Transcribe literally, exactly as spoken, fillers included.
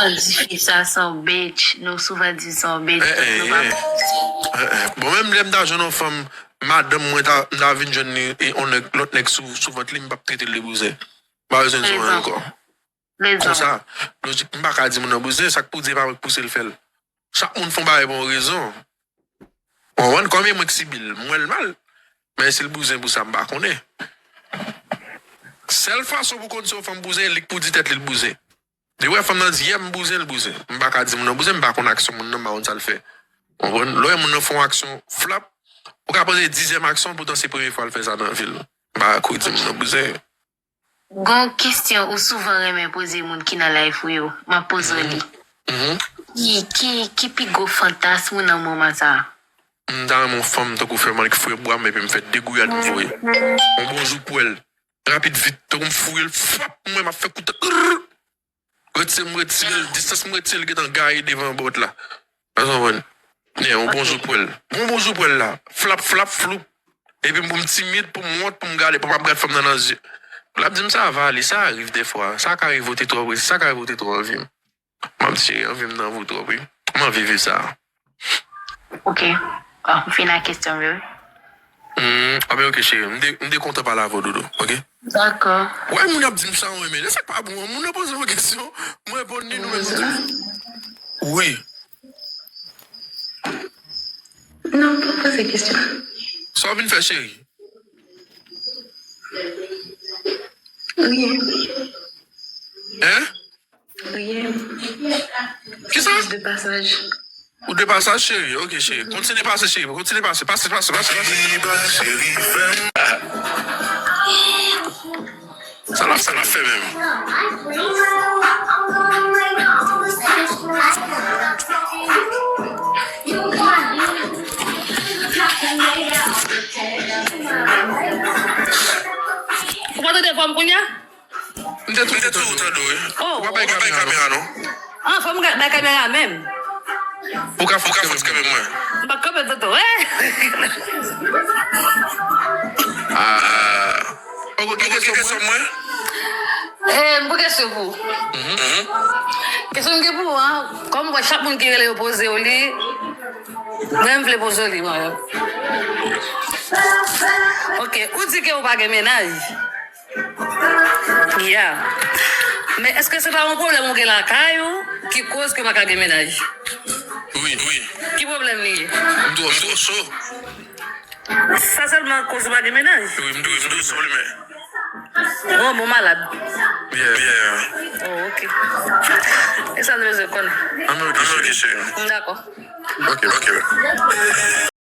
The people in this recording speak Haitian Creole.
Di fi sa se yon bitch, nou souvan di se yon bitch, donk nou pa konn. Bon, menm lè m ta jwenn yon fanm, madanm mwen ta, m ta vin jwenn li, e yon nèg, lòt nèg sou, sou vant li, m p ap trete l de bouzen. M pa bezwen di yon ankò. Konsa, lojik, m pa ka di moun nan bouzen, sa k pou di e pa mwen k pouse l fè l. Chak moun fè yon bagay pou yon rezon. Ou konprann? Kòm e mwen k sibi l, m wè l mal. Men si l bouzen pou sa, m pa konnen. Sèl fason pou konn si yon fanm bouzen, li k pou di tèt li l bouzen. Li wè fanm nan di, "Yeah, m bouzen," l bouzen. M pa ka di moun nan bouzen, m pa konn aksyon moun nan, m pa konn sa l fè. Ou konprann? Lè w wè moun nan fè yon aksyon flap, ou ka panse dizyèm aksyon, poutan se premye fwa l fè sa nan vi l. M pa ka di moun nan bouzen. Gon kesyon ou souvan renmen poze moun ki nan live ou yo, m ap poze w li. Ki, ki, ki pi gwo fantasm ou nan moman sa a? M ta renmen yon fanm tankou Fèman ki foure bwa m epi m fè de gouyad m voye. Yon bon jou pou l. Rapid vit, tankou m foure l, fwap, mwen m ap fè kout. Retire m, retire l, distans m retire l gentan gaye devan pòt la. Ou konprann? Men yon bon jou pou l. Yon bon jou pou l la. Flap, flap, floup. Epi m pou m timid, pou m wont, pou m gade, pou m ap gad fanm nan nan zye. L ap di m sa va ale, sa rive defwa. Sa ka rive w te twò prese, sa ka rive w te twò anvi m. M ap di cheri, anvi m nan vou twòp, wi. M anvi viv sa. Ok. Ah, m fin ak kesyon m yo, wi. Hmm, ah ben ok, cheri. M te, m te kontan pale avè w, Dodo, ok? Dakò. Wè, moun ap di m sa, w renmen. Lè sa k pa bon, moun nan poze yon kesyon, m reponn li, nou menm nou di. Wi. Non, pa poze kesyon. Sa w vin fè, cheri? Rien. Hein? Rien. Kisa? Juste de passage. Ou de passage, cheri? Ok, cheri. Kontinye pase, cheri. Kontinye pase. Pase, pase, pase, pase. Sa l ap, sa l ap fè menm? Ou pa tande vwa m kounye a? M te toujou tande w, wi. Oh. Ou pa bay kamera, non? Ah, fò m ga-, bay kamera menm. Ou ka fous kanmenm mwen. M pa kanpe toto, eh. Ah. Ou gen kesyon pou mwen? Eh, m pou kesyon pou ou. Kesyon m gen pou ou, an, kòm m wè chak moun ki rele yo poze w li, mwen m vle poze w li, mwen menm. Ok, ou di ke ou pa gen mennaj. Yeah. Men èske se pa yon pwoblèm ou gen lakay ou ki koz ke w pa ka gen mennaj? Wi, wi. Ki pwoblèm li ye? M twò, m twò cho. Sa sèlman koz ou pa gen mennaj? Wi, m twò, m twò cho li men. Bon, bon malad. Yeah. Yeah. Oh, ok. E sa nou bezwen konnen. An men, ok, cheri. Dakò. Ok, ok.